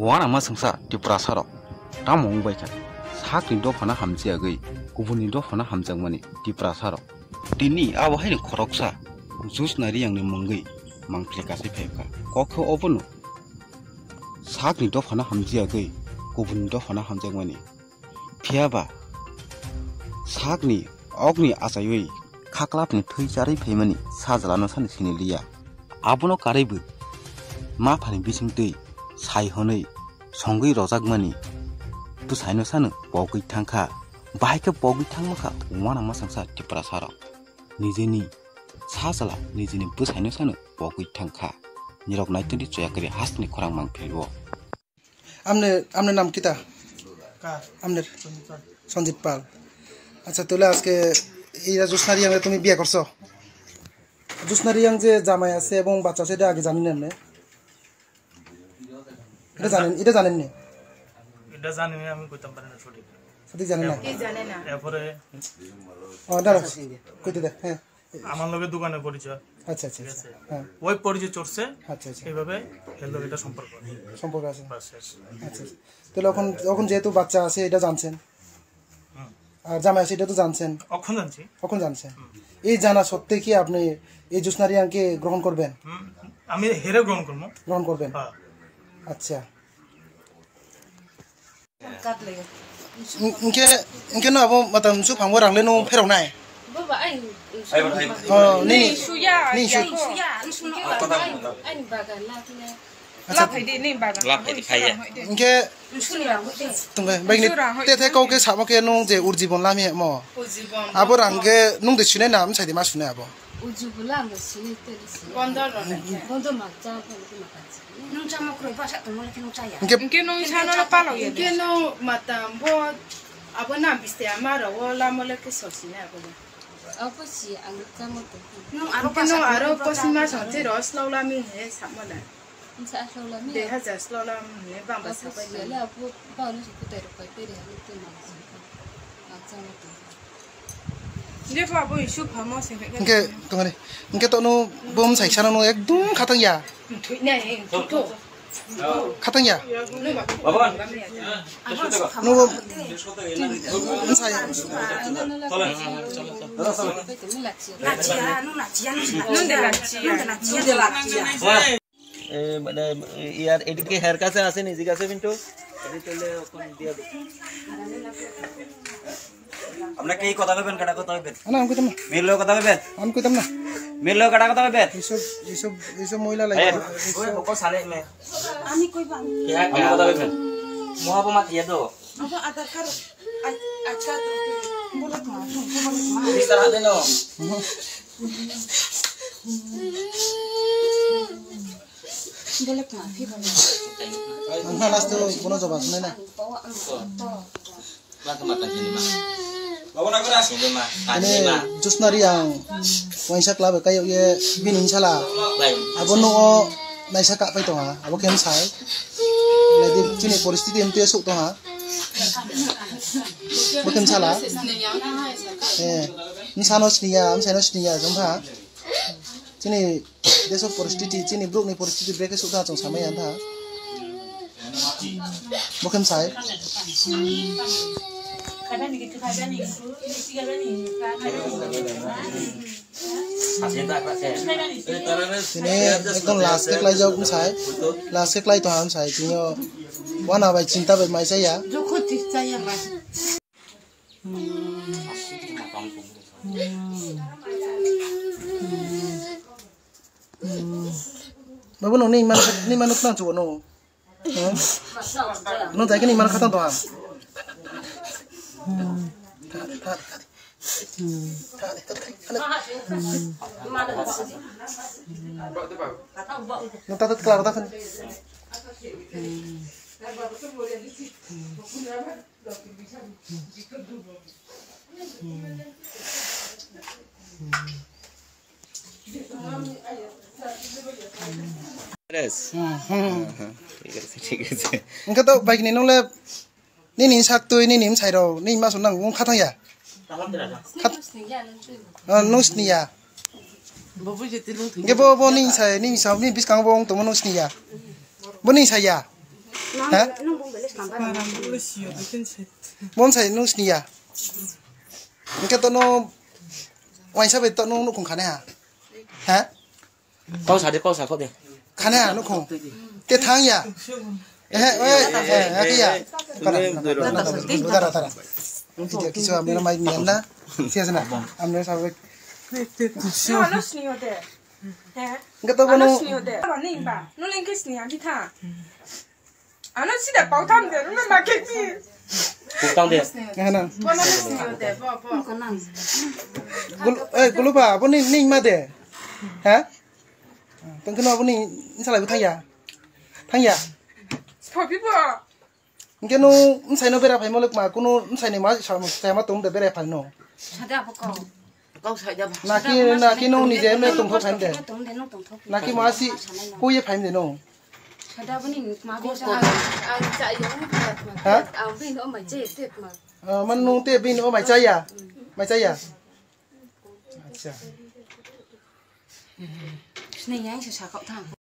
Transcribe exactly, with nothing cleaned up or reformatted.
Uanama sengsa Tiprasarok tamo wngbaikha sakni dophano hamjagwi kubunni dophano hamjakmani Tiprasarok. Tini abo haino khoroksa Josna Riyangni mungwi mangpili kasai phaikha. Kokhe obono sakni dophano hamjagwi kubunni dophano hamjakmani. Phiyaba sakni okni achaiwi khaklapni thwi charwi phaimani sajlano sani siniliya. Abono karwi bo maphani bisingtwi sai hwnwi songwi rojakmani bwsaino sano pogwi thangkha. Bahai khe pogwi thangmakha uanama sengsa Tiprasarok. Nijeni sajla nijeni bwsaino sano pogwi thangkha. Nirok naitungdi choyakari hasteni khorang mangpilio. Amne, amne nam kita? কার? Amne সঞ্জিত পাল। সঞ্জিত পাল। আচ্ছা, তাহলে আজকে এই যে জ্যোৎস্না রিয়াংরে তুমি বিয়ে করছো? জ্যোৎস্না রিয়াং যে জামাই আছে এবং বাচ্চা আছে, এটা আগে জানেন না আপনি? এটা জানেন, এটা জানেন না? এটা জানি না, আমি কইতাম পারি না সঠিক। সঠিক জানেন না? কি জানে না? এরপরে ও, দাঁড়াও, কইতে দে, হ্যাঁ। আমার লগে দোকানে পরিচয়। আচ্ছা, আচ্ছা, ঠিক আচ্ছা। আছে? হ্যাঁ। ওই পরিচয় চড়ছে, আচ্ছা, আচ্ছা। এইভাবে এর লগে এটা সম্পর্ক। সম্পর্ক আছে। বাস, শেষ। আচ্ছা, আচ্ছা। তাহলে এখন, এখন যেহেতু বাচ্চা আছে, এটা জানছেন? হুম। আর জামাই আছে, এটা তো জানছেন? অখন জানছি। অখন জানছেন। হুম। এই জানা সত্ত্বে কি আপনি এই জ্যোৎস্না রিয়াংকে গ্রহণ করবেন? হুম, আমি হেরে গ্রহণ করবো। গ্রহণ করবেন? হ্যাঁ। আচ্ছা। Hingke, hingke no abo mata msu phango rang le no pherok nai. Baba, ai, Oh, nini, suya, nini. Suya, ai, ai, bagan la tine. Acha. La phai di, nini bagan. La phai di, phai ya. Hingke, tungke, bai ni, te the kau ke samo ke nung je urjibon lam he mo. Urjibon. Abo rang ke nung de sune na, msai de ma sune abo. Urjibon lam de sune te de sune. Bondo lo na. Bondo ma cha, bondo ma cha. Nung chama kroi basa tongmani khe nung chaya. Hingke nung sano no palo ya. Hingke nung mata bo abo na biste ama ro o lamo le khe sosi na abo. Abo si ang chama to. Nung aro hingke nung aro kosi ma sonti ro slow lami he samo na. Nsa slow lami. Dui hajar slow lami he bang ba sapai na. Abo ba no kutai ro pai tere ha te ma. Ang chama to. Hingke tongani, hingke tono bo msai sana no ekdom khatang ya. Khatang ya. No bo msai. এ, মানে, ইয়ার এটা কি হের কাছে আছে, নিজের কাছে, মিন্টু? আপনারা কি কথা কইবেন, কাটা কথা কইবেন? না, আমি কইতাম না। মেয়ের লগে কথা কইবেন? আমি কইতাম না। মেয়ের লগে কাটা কথা কইবেন? এইসব, এইসব, এইসব মহিলা লাগে। এই, ওই, ওকে সালে মে। আমি কইবা। কে, কে কথা কইবেন? মহাপমা দিয়ে দাও। আমার আধার কার্ড, আ-, আচ্ছা, তো, বলো তো, বলো তো। বিস্তার হাতে নাও। Ang halas to bono jawab nai na. Ini Josna Riyang waisa kla bai kayo ye bini sala. Abo no o naisa ka pai tonga, abo khe msai. Nai di chini poristiti mtwi sok tonga. Bo khe msala. Eh, msano siniya, msano siniya jong kha. Chini deso poristiti, chini borokni poristiti brekhe sukha chwng samai ya tha. Bo khe msai. Chini ekdom last khe klaijak msai. Last khe klai tongha msai. Chini o wana bai chinta bai mai chaya. Babu, no ni man, ni man nuknang chubo no. No jai ni man khatang to ha. No ta ta klaro ta khan. Yes. Hmm, hmm. Aha, thik ase, thik ase. Engkha to bike ni nongle nini sak twi nini msai rok nini masu nang wng kha thang ya. Khat-, ah, nung sini ya. Engkhe bo, bo nini sai, nini sa, nini biskang bo wng tongma nung sini ya. Bo nini sai ya. Ha? Bonsai nung siniya. Engke to no waisa bai to no nukhung khane ha. Ha? Kau sa de, kau sa kau de. Khane ha nukhung. Te thang ya. Eh, eh, eh, eh, ya. Tara, tara, tara. Video kisu amna mai niyan na. Siya sana. Amna sabai. Ano siniyo de. He? Engke to bono. Ano siniyo de. Ano siniyo de. Ano lengke siniya kita. Ano sida pau tham de, ano ma ke ni. Pau tham de. Ngana. Bono ni sini de, bo, bo. Gul-, eh, gulupa, abo ni, ni ma de. Ha? Tengkeno abo ni, insala bo thangya. Thangya. Thopi bo. Engke no, nsai no bera phai molok ma, kuno nsai ni ma, sa, sa ma tong de bera phai no. Sada bo ko. Kau saida ba. Naki, naki nung nije me tongthok phaim de. Naki ma si kuye phaim de nung. Sada boni ma bi sa. Ang cha yo. Ha? Ang bin o mai che te ma. Ah, man nung te bin o mai chaya. Mai chaya. Acha. Sini yang sa sa kau thang.